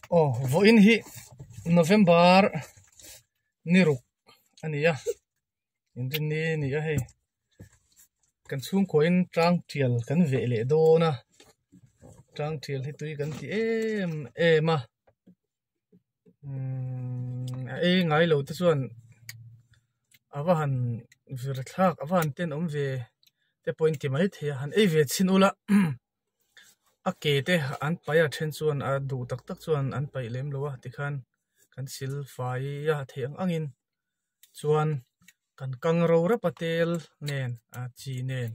Aw vawiin hi November ni ruk a ni a inrinni a ni a hei kan chhungkuain tlang tial kan veh leh dawn a tlang tial hi tui kan ti em em a umm a ei ngai lo te chuan a va han vir thlak a va han tenawm ve te pawh in ti maithei a han ei ve chhin ula. A ke te an paih a then chuan a duh tak tak chuan an paih lem lo a tikhan kan sil fai a theih ang angin chuan kan kang ro rep a tel nen a chi nen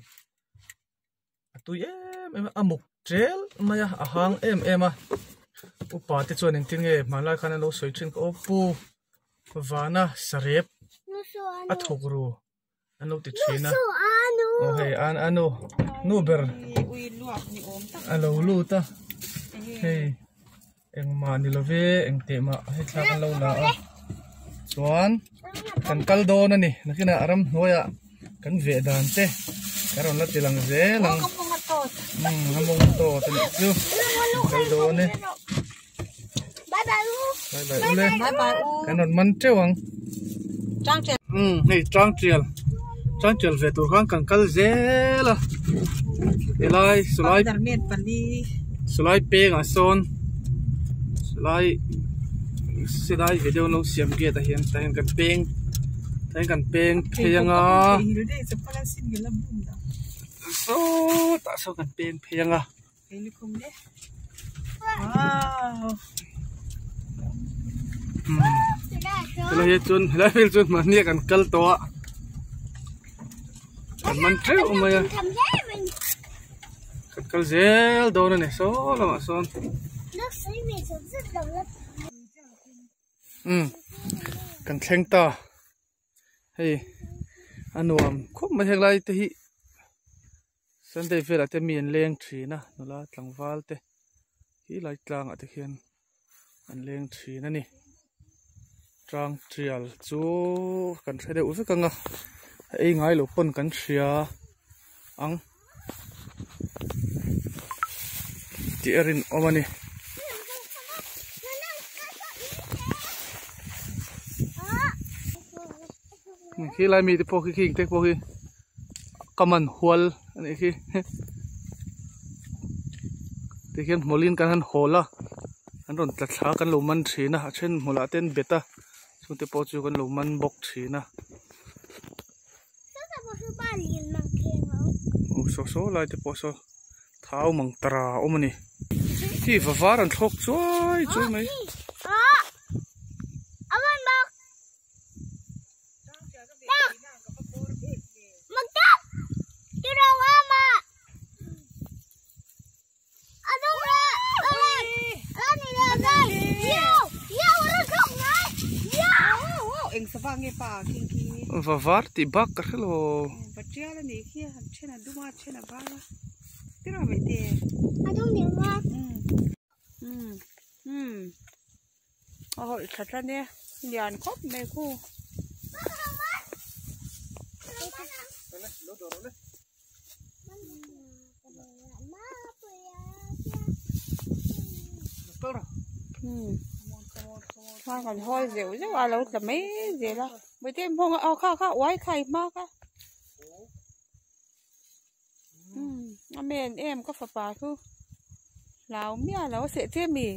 a tui em em a a muk tel mai a a hang em em a upa te chuan engtin nge hmanlai khan an lo sawi thin ka aw pu vana sarep a thawk ru. An lo ti thin a aw hei an anu nu ber a lo lut a hei engmah ni love engteh mah hei thla kan lo la a chuan kan kal dawn a ni nakinah ramhnuaiah kan veh dan te ka rawn la ti lang zel ang umm a mawng tawt a nih chu kan kal dawn e bye bye u le kan rawn man teuh ang. Umm hei tlang tial tlang tial ve tur khan kan kal zel a helai sawlai sawlai pengah sawn sawlai silai video an lo siam gate ah hian tah hian kan peng tah hian kan peng phei ang a sawtah sawn kan peng phei ang a. Helai hi chuan helai vel chuan mahni ah kan kal tawh a kan man teuh mai a kan kal zel dawn a ni saw lamah sawn umm kan thleng ta. Hei a nuam khawp mai helai te hi Sunday velah te mi an leng thin a nula tlangval te hi lai tlangah te khian an leng thin a ni tlang tial chu kan hre deuh vek ang a a ei ngai lo pawn kan hria ang tih a rinawm a ni. Khi lai mite pawh khi khing te pawh khi ka man hual a nih khi tikhian hmawlhin kan han hawl a an rawn tla thla kan lo man thin a a then hmawlh ah te an bet a chungte pawh chu kan lo man bawk thin a. Aw saw saw lai te pawh saw thau mang tara a awm a ni khi va var an thlawk chuai chuai mai. Va var tih bak ka hre lo. Kha kan hawi zeuh zeuh a lo tla mai zel a mite hmawng aw kha kha uai kha i hma kha umm a men em ka fapa chu hlau miah lo a seh che mi.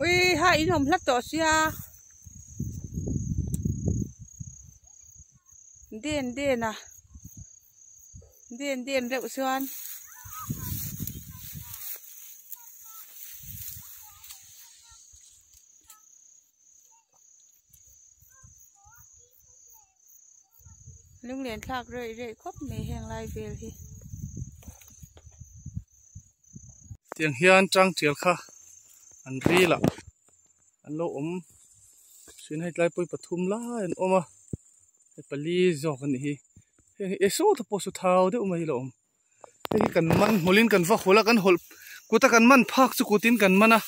Ui ha in awm hlat tawh sia den den a den den reuh chuan. Lunglen thlak reuh reuh khawp mai heng lai vel hi. Tiang hian tang tial kha an ril ah an lo awm thin hei tlai pawi pathum lai an awm a hei pali zawk a nih hi heng hi e sawta pawh saw thau deuh mai a lo awm hei hi kan man hmawlhin kan va hawlh a kan hawlh kuta kan man phak chu kutin kan man a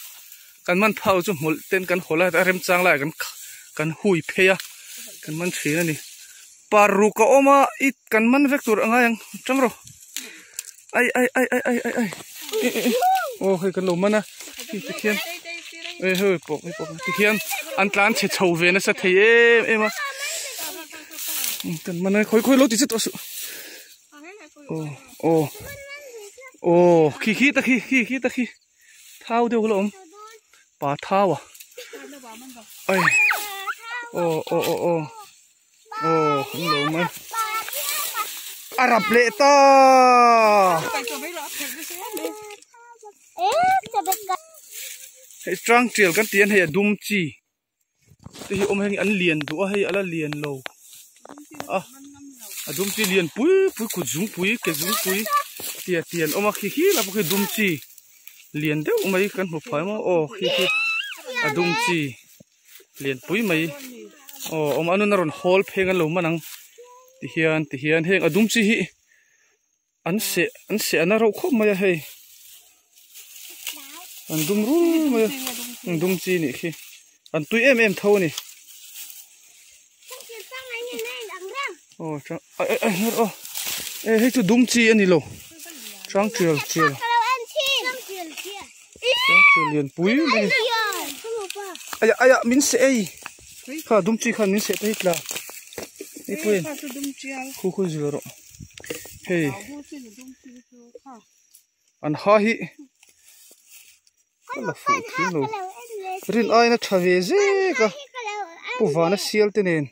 kan man phak chu hmawlh ten kan hawlh a a remchang laiah kan kan hui phei a. Kan man thin a ni. Paruk a awm a i kan man vek tur a ngai ang tang rawh. Ai ai ai ai ai ai ai aw hei kan lo man a hei tikhian e hei pawh hei pawh tikhian an tlan chhe chho ve nasa thei em em a kan man a khawi khawi lo ti che tawh suh aw aw aw khi khi ta khi khi khi ta khi thau deuh la awm pa thau a ai aw aw aw aw aw an lo mai a rap leh ta hei tang tial kan tih hian hei a dum chi te hi awm heng an lian duh a hei ala lian lo a a dum chi lian pui pui kut zungpui ke zungpui tia ti an awm a khi khi la pawh khi dum chi lian deuh mai kan hmu phai maw aw khi khi a dum chi lian pui mai aw awm a nuna rawn hawl pheng an lo man ang ti hian ti hian heng a dum chi hi an seh an seh an a rauh khawp mai a hei an dum rul mai a an dum chi nih khi an tui em em tho a ni aw chang ai ai ai hnar aw e hei chu dum chi a ni lo chang tial tial chang tial lian pui mai a ni aya aya min seh ei kha dum chi khan min seh te hi tla hei pawhin khu khu zil rawh. Hei an ha hi ka la fuh thil lo rin aina tha ve zek a pu vana sial te nen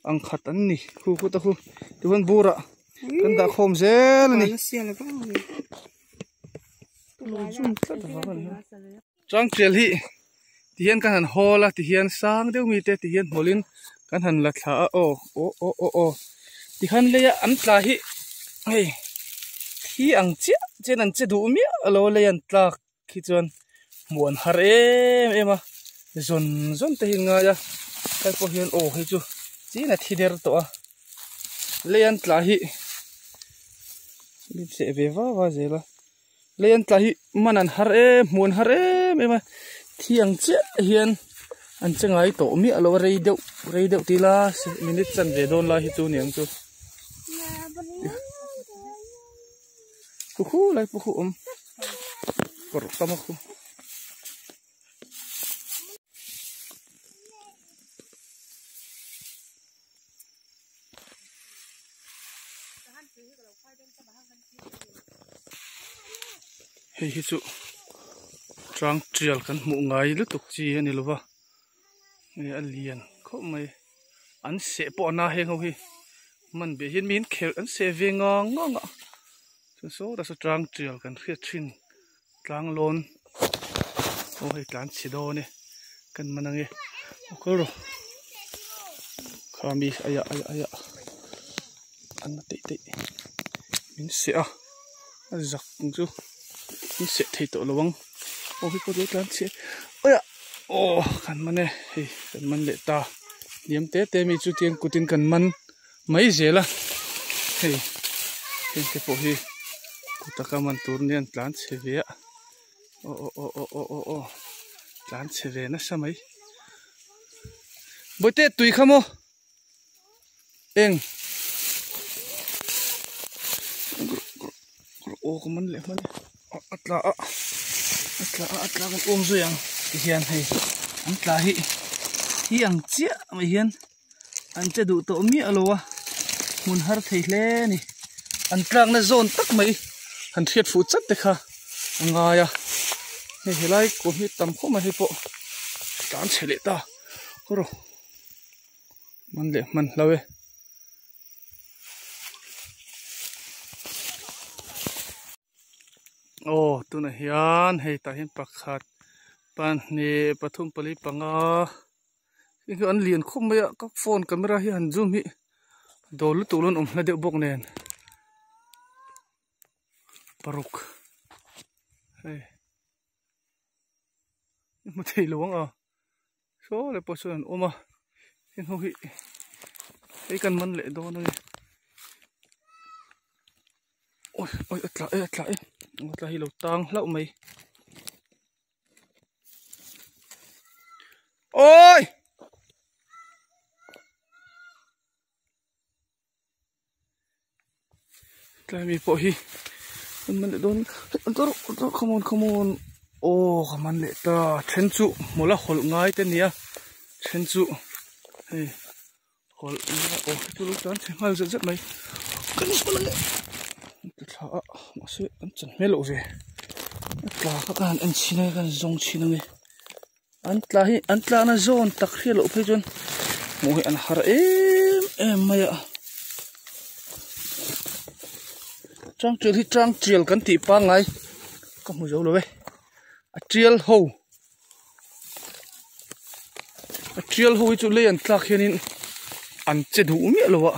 ang khat an ni khu khu ta khu tichuan burah kan dah khawm zel a ni Changtial hi tihian kan han hawl a tihian sang deuh mi te tihian hmawlhin kan han la thla a aw aw aw aw aw tikhan leia an tla hi hei thi ang chiah chian an che duh miah lo a lei an tlak khi chuan hmuh an har em em a zawn zawn te hi an ngai a helai pawh hian aw hei chu chin a thi der tawh a lei an tla hi min seh ve va va zel a. Lei an tla hi man an har em hmuh an har em em a thi ang chiah hian an che ngai tawh miah lo a rei deuh rei deuh tih ila minute chanve dawn lai hi chu niang chu khu khu lai pawh khu awm kawr tam a khu. Hei hi chu tang tial kan hmuh ngai lutuk chi a ni lova hei a lian khawp mai an seh pawh a na heng ho hi man beh hian miin khelh an seh ve ngang ngang a chuan sawtah saw tang tial kan hriat thin tlang lawn aw hei tlan chhe dawn e kan man ange aw kal rawh kha mi aya aya aya an la teih teih min seh a a zak ang chu min seh thei tawh lo ang aw hei pawh chu tlan chhe aya aw kan man e hei kan man leh ta hniam te te mi chu tiang kutin kan man. Mai zel a hei heng te pawh hi kutaka man tur nia an tlan chhe ve a aw aw aw aw aw aw aw tlan chhe ve nasa mai bawihte tui kha maw eng aw ka man leh hman e a tla a a tla a a tla kan awm zui ang tihian hei an tla hi hi ang chiah mai hian. An che duh tawh miah lo a, hmun har thei hle a ni. An tlakna zawn tak mai han hriat fuh chat te kha a ngai a, hei helai kawm hi tam khawp mai hei pawh tlan chhe leh ta rawh man leh hman hlo e. Aw tunah hian hei tah hian pakhat pahnih pathum pali panga. Hei hi an lian khawp mai a ka phone camera hi han zoom hi dawr lutuk lo an awm hla deuh bawk nen paruk hei hmu thei lo ang a saw lai pawh sawn an awm a heng ho hi hei kan man leh dawn a ni awi awi a tla e a tla e a tla hi lo tang hlauh mai. Ôi! Tlai mi pawh hi an man leh dawn come on come on aw ka man leh ta then chu hmawlh a hawlh ngai te nia then chu hei hawlh aw chu lo tan chhe nghal zet zet mai kan hmawlh ange ti thla a mahse an chan hmel loh ve a tla kha ka han en chhin ange ka han zawng chhin ange an tla hi an tlana zawn tak hriat loh phei chuan hmuh hi an har em em mai a tang tial hi tang tial kan tih pangngai ka hmu zo lo e a tial ho a tial ho hi chu lei an tlak hianin an che duh miah lo a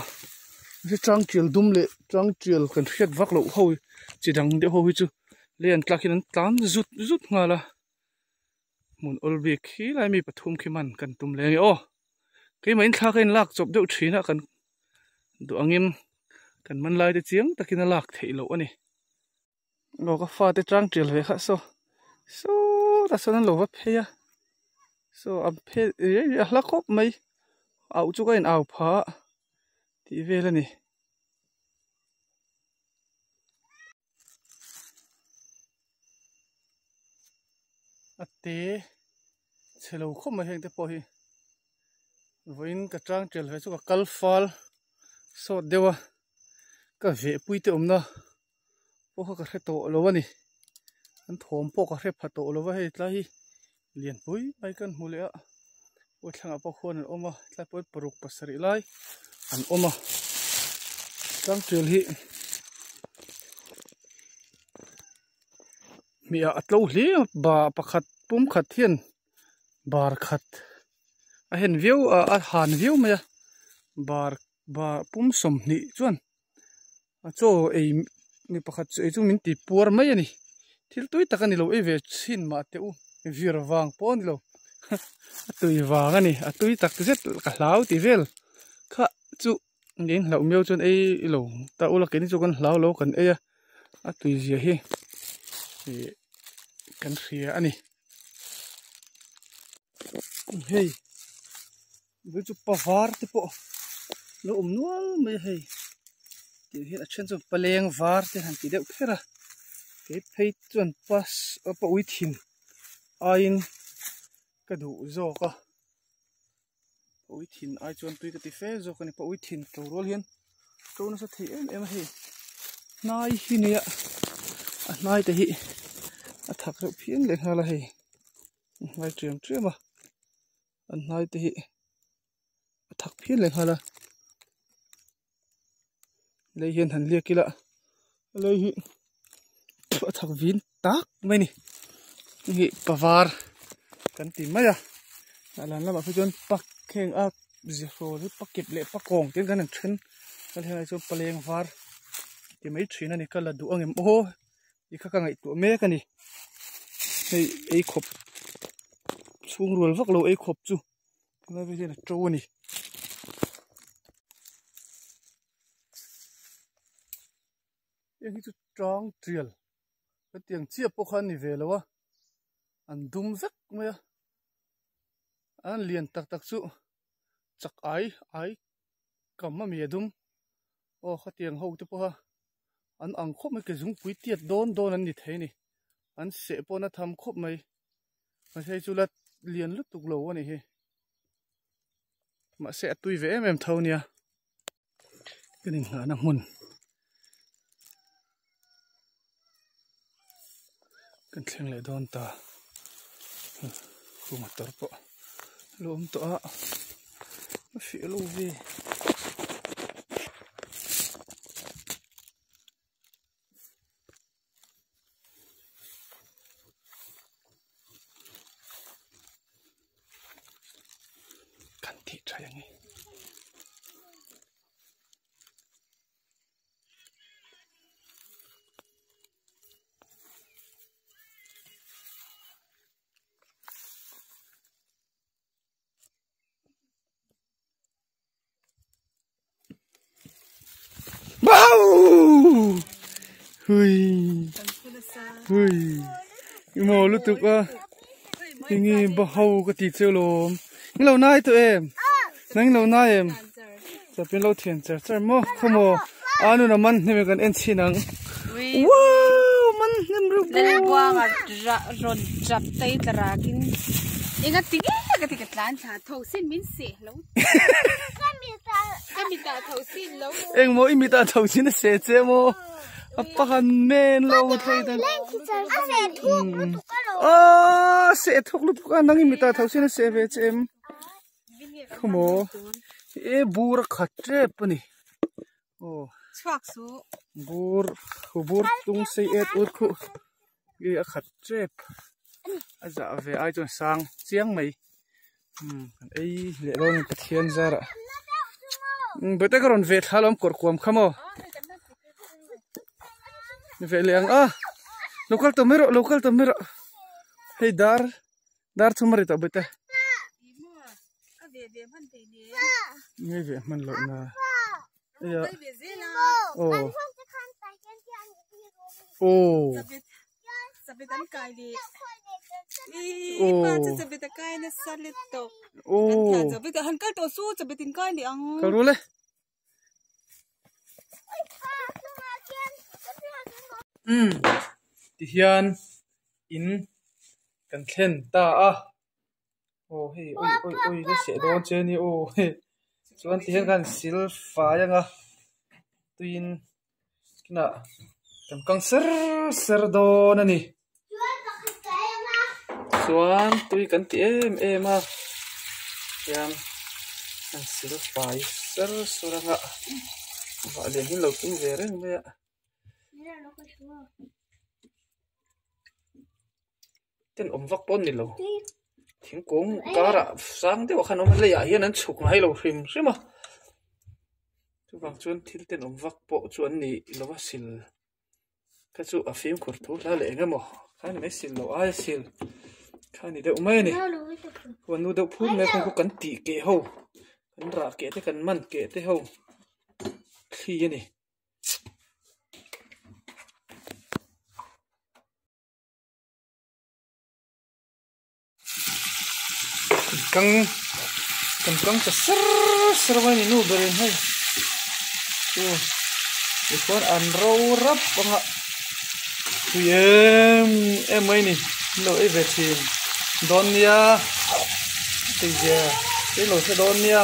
tang tial dum leh tang tial kan hriat vak loh ho chi dang deuh ho hi chu lei an tlak hian an tlan zut zut nghal a. Hmun awl bik khi lai mi pathum khi man kan tum leh a ni aw. Keimah in thla ka in lak chawp deuh thin a kan duh angin kan man lai te chiang takin a lak theih loh a ni. Aw ka fate tang tial ve kha saw sawtah sawn an lo va phei a saw an phei riai riai a hla khawp mai auh chu ka in au pha tih vel a ni. A te chhe lo khawp mai heng te pawh hi vawiin ka tang tel ve chu ka kal fal sawt deuh a ka veh pui te awmna pawh kha ka hre tawh lo a ni an thawm pawh ka hre pha tawh lo va hei tlai hi lian pui mai kan hmu leh a aw thlangah pawh khuan an awm a tlai pawh hi paruk pasarih lai an awm a tlangtial hi hmiah a tlo hle a ba pakhat pum khat hian bar khat a hen viau a a han viau mai a bar ba pum sawmhnih chuan a chaw ei mi pakhat chu ei chu min ti puar mai a ni thil tui tak a ni lo ei ve chhin mah teh u vir vang pawh a ni lo a tui vang a ni a tui tak zet ka hlau tih vel kha chu eng hlauh miau chuan ei lo ta ula keini chu kan hlau lo kan ei a a tui zia hi ih kan hria a ni hei. Vui chu pa var te pawh lo awm nual mai a hei tih hian a then chuan paleng var te han ti deuh kher a kei phei chuan pa pa ui thin aiin ka duh zawk a pa ui thin ai chuan tui ka ti fe zawk a ni pa ui thin to rual hian to nasa thei em em a hei hnai hi nia a hnai te hi a thak reuh phian leh nghal a hei hnai ṭiam ṭiam a. An hnai te hi a thak phian leh nghal a lei hian han liak ila lei hi a thak vin tak mai a ni hei hi pavar kan ti mai a a lan lamah phei chuan pak heng a zihrawl hi pakep leh pakawng te kan han then a helai chuan paleng var ti mai thin a ni ka la duh ang em aw Ti kha ka ngaihtuah mek a ni. Hei ei khawp chhung rual vak lo ei khawp chu helai vel hian a to a ni. Heng hi chu tang tial hetiang chiah pawh kha a ni ve lo a an dum vek mai a an lian tak tak chu chak ai ai kam a mi a dum aw khatiang ho te pawha an ang khawp mai ke zungpui tiat dawn dawn an ni thei a ni an seh pawh na tham khawp mai mahse hei chu la lian lutuk lo a ni hi mahse a tui ve em em tho nia kan inngahna hmun kan thleng leh dawn ta khu motor pawh lo awm tawh a a fiah lo ve kan tih tha ang e. Wow! Hui. Hui. Mo lutuk a. Ingi bahau ka ti cheu lom. Ni lo nai to em. Nang lo nai em. Chapin lo thian char char mo. Khomo. A nun a man hnem kan en chhin ang. Wow! Man hnem ru bu. Lalbuanga rawn tap tei tla rakin enga ti nge ka ti ka tlan thla tho sin min seh lo. Ka mitah tho sin lo. Eng maw i mitah tho sin a seh che maw? A pakhat men lo thei dan. A seh thuk lutuk a nang i mitah tho sin a seh ve che em? Khumaw e bur a khat tep a ni. Aw. Chhuak su. Bur khu bur tung sei et ut khu i a khat tep. A zah ve ai chuan sang chiang mai. Umm kan ei leh dawn a ni Pathian zarah. Umm bete ka rawn ve thla lawm kawr kuam kha maw. Ve leh ang a. Lo kal tawh mai rawh lo kal tawh mai rawh. Hei dar dar chhum a ri tawh bete. Nge ve hman loh na. Iya. Oh. Oh. Oh. Kal ru le. Umm tihian in kan thlen ta a aw hei oi oi oi la seh dawn che ania aw hei chuan tihian khan sil fai anga tuiin kinah kan kang ser ser dawn a ni chuan tui kan ti em em a hian an sil fai ser sur anga vah lian hi an lo tum ve reng mai a. Tenawm vak pawh an ni lo thingkung karah sang deuh ah khan a awm a leiah hian an chhuk ngai lo hrim hrim a chuvang chuan thil tenawm vak pawh chu an ni lo a sil kha chu a fimkhur thu hla leh eng emaw kha ni mai sil loh aia sil kha ni deuh mai a ni huan nu deuh phur mai a kawng kan tih keh ho kan rah keh te kan man keh te ho thli a ni. Kang kan kang ta ser ser mai a ni nu berin hei chu tichuan an ro rap ang a tui em em mai a ni an lo ei ve thin dawn nia tui zia te lo hre dawn nia.